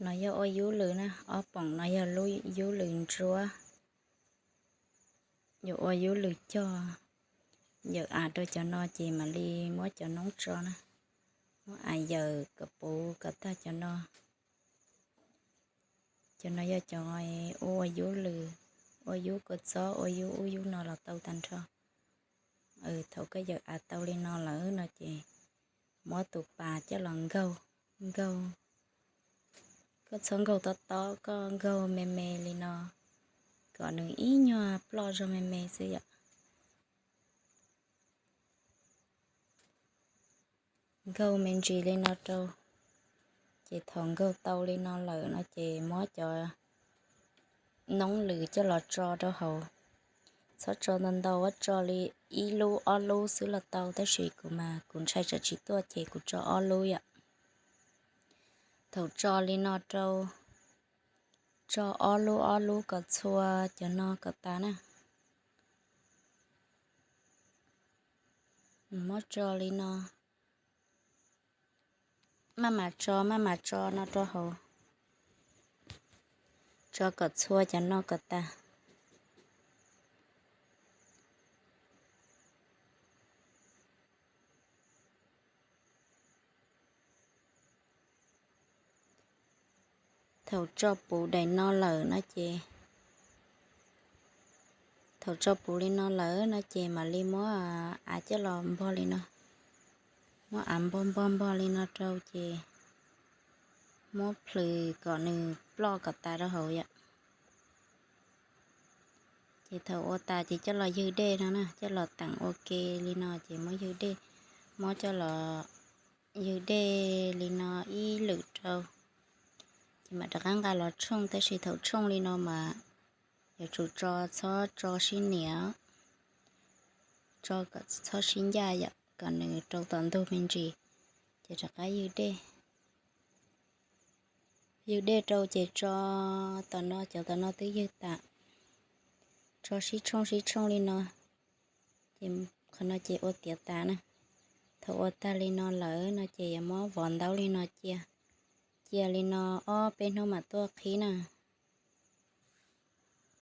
No yog ua yub lws na, ob poom no yog lub yub lws ntsuab. Yuav ua yub lws cog, yawm av rau cov no ces mam li muab cov noob tso na. Muab av yawm kom puv kom tag cov no. Cov no yog cov ua yub lws, ua yub kua txob, ua yub ub yub no los tau tag nrho. Thaum koj yawm av tau li no lawm no ces muab tus pas coj los nkaug, nkaug. Koj txhob nkaug tob tob, koj nkaug me me li no, kom nws ib nyuag ploj zog me me xwb yom. Nkaug me ntsis li no rau, ces thaum nkaug tau li no lawm no ces muab cov noob lws coj los tso rau hauv. Txhob tso ntau ntau, tso li ib lub ob lub xwb los tau, tab sis kuv mas kuv ntshai tsam tsis tuaj ces kuv tso ob lub yom. Thaum tso li no rau, tso ob lub ob lub kom txhua cov no kom tas na. Muab tso li no, maj mam tso maj mam tso no rau hauv, tso kom txhua cov no kom tas. Thaum tso puv daim no lawm no ces, thaum tso puv li no lawm no ces mam li muab av coj los npog li no, muab av npog npog npog li no rau ces muab plhws kom nws ploj kom tas rau hauv yom. Ces thaum ua tas ces coj los ywg dej no na, coj los teem ua ke li no ces muab ywg dej, muab coj los ywg dej li no ib lwm rau. Ces mam rov qab nqa los tshooj, tab sis thaum tshooj li no mas yuav tsum tso, txhob tso sib nias, tso kom txhob sib ncaj yom, kom nws rau tom ntug me ntsis. Ces rov qab ywg dej, ywg dej rau ces tso tom no, cov tom no twb ywg tas, tso sib tshooj sib tshooj li no. Ces qhov no ces ua tiav tas na. Thaum ua tag li no lawm no ces yuav muab vov ntaub li no cia, cia li no ob peb hnub mam tuaj qhib na.